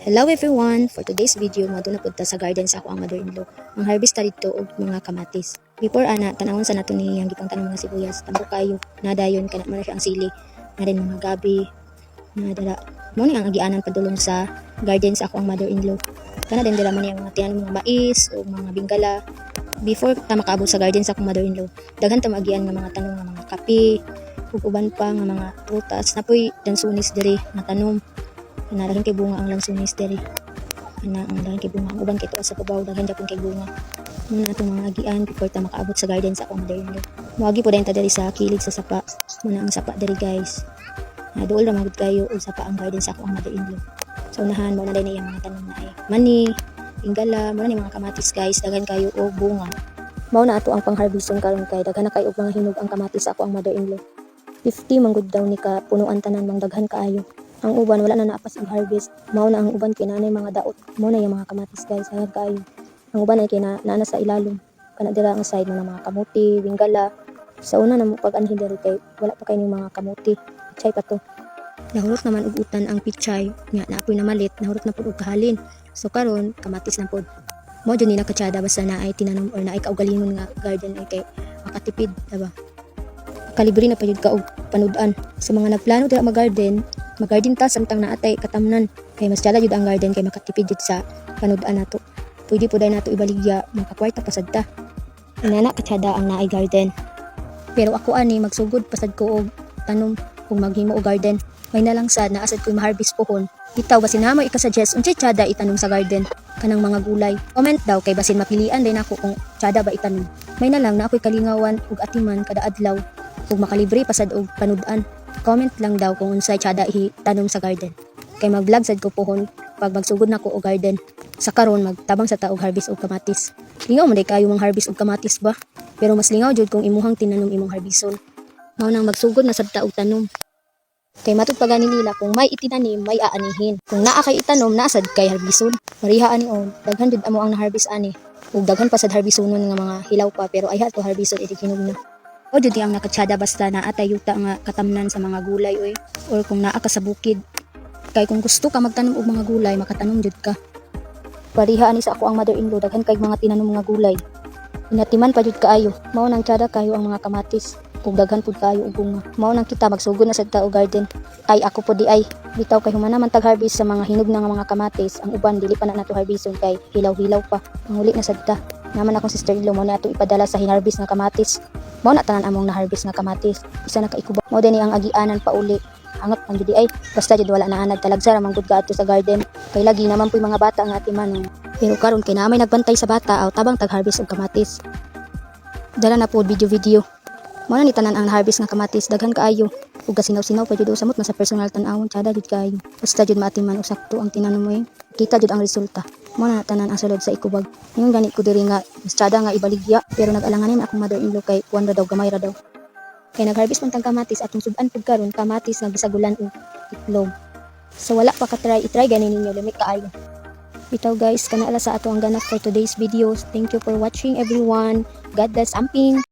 Hello everyone! For today's video, moadto na pud ta sa garden sa akoang mother-in-law. Mang harvest ta didto og mga kamatis. Before ana, tanawon sa nato ni ang gipangtanom mga sibuyas. Tambok kayo, nadayon kana man siya ang sili. Na din mga gabi, na dara. Mao ni ang agianan padulong sa garden sa akoang mother-in-law. Kana din dira man ni ang mga tinanom, mga mais o mga binggala. Before ta makaabot sa garden sa akong mother-in-law, daghan ta maagian nga mga tanom nga mga kape, ug uban pa nga mga prutas. Napoy lansunis diri nga tanom. Ana, daghan kay bunga ang lansunis diri. Ana, ang daghan kay bunga. Ang uban kay tuwa sa babaw, daghan gyapon kay bunga. Mao na atong mga agian before ta makaabot sa garden sa akong mother-in-law. Moagi po dayon ta diri sa kilid sa sapa. Mao na ang sapa diri, guys. Na duol ra magud kayo og sapa ang garden sa akong mother-in-law. Sa unahan, mao na dayon iyang mga tanom na ay mani, binggala, mao na ni mga kamatis, guys, daghan kayo og bunga. Mao na ato ang pangharveston karon kay daghan na kayo og mga hinog ang kamatis sa akoang mother-in-law. 50 man gud daw ni ka punuan tanan, mang daghan kaayo. Ang uban wala na naapas og harvest. Mao na ang uban kay naanay mga daot. Mao na yung mga kamatis, guys, daghan kaayo. Ang uban ay kay na, naa na sa ilalom. Kana dira ang side mo na mga kamuti, binggala. Sa una na mo pag anhi diri kay wala pa kay ning mga kamuti. Pichay pa to. Nahurot naman og utan ang pichay, nya naapoy na malit, nahurot na pud og kahalin. So karon kamatis na pud. Mao jud ni nakatsada basta naay tinanom or naay kaugalingon nga garden ay kay makatipid, diba? Kalibre na pa jud ka og panud-an. Sa mga nagplano dira mag-garden, mag-garden ta samtang naatay katamnan kay mas tsada jud ang garden kay makatipid jud sa panud-an nato. Pwede po dayon nato ibaligya, makakwarta pa sad ta. Inana katsada ang naay garden. Pero ako ani magsugod pasad ko og tanom kung maghimo og garden. May na lang sad naa sad ko'y ma-harvest pohon. Bitaw, basin naa moy ika-suggest unsay tsada itanom sa garden kanang mga gulay. Comment daw kay basin mapilian din ako kung tsada ba itanom. May na lang na ako'y kalingawan ug atiman kada adlaw ug makalibre pa sad og panud-an. Comment lang daw kung unsay tsada itanom sa garden. Kay mag-vlog sad ko pohon pag magsugod na ko og garden. Sa karon, magtabang sa ta og harvest og kamatis. Lingaw man day kayo mang harvest og kamatis ba? Pero mas lingaw jud kung imuhang tinanom imong harveston. Mao nang magsugod na sad ta og tanom. Kay matud pa gani nila, kung may itinanim, may aanihin. Kung naa kay itanom, naa sad kay harbison. Pareha ani og daghan jud amo ang na-harvest ani. Ug daghan pa sad harbisonon nga mga hilaw pa, pero ayha to harbison inig hinog na. O jud ang nakatsada basta naa tay yuta nga katamnan sa mga gulay oy, or kung naa ka sa bukid. Kay kung gusto ka magtanom og mga gulay, makatanom jud ka. Pareha ani sa akoang mother-in-law, daghan kay mga tinanom mga gulay. Inatiman pa jud kaayo. Mao nang tsada kayo ang mga kamatis. Ug daghan pud kaayo og bunga. Mao nang kita magsugod na sad ta og garden. Ay, ako po di ay. Bitaw kay human naman tag harvest sa mga hinog na nga mga kamatis, ang uban dili pa na nato harveston kay hilaw-hilaw pa. Manguli na sad ta. Naman akong sister-in-law, mao na ato ipadala sa hinarvest nga kamatis. Mao na tanan among na-harvest nga kamatis. Isa na ka ikubak. Mao din ang agianan pauli. Angat man jud ay. Basta jud wala na anad talagsa ra man gud kaadto sa garden. Kay lagi naman po'y mga bata nga atiman. Pero karon kay naa may nagbantay sa bata aw tabang tag harvest og kamatis. Dala na po video video. Mao na ni tanan ang harvest nga kamatis, daghan kaayo. Ug kasinaw-sinaw pa jud, samot na sa personal tan-awon, tsada jud kaayo. Basta jud maatiman og sakto ang tinanom mo eh. Kita jud ang resulta. Mao na tanan ang sulod sa ikubag. Ingon gani ko diri nga mas tsada nga ibaligya, pero nag-alanganin akong mother-in-law kay kuan ra daw, gamay ra daw. Kay nag-harvest man tang kamatis, atong sud-an pud karon kamatis nga gisagulan og itlog. So wala pa ka-try, i-try gani ninyo, lami kaayo. Bitaw guys, kana sa ato ang ganap for today's videos. Thank you for watching, everyone. God bless. Amping.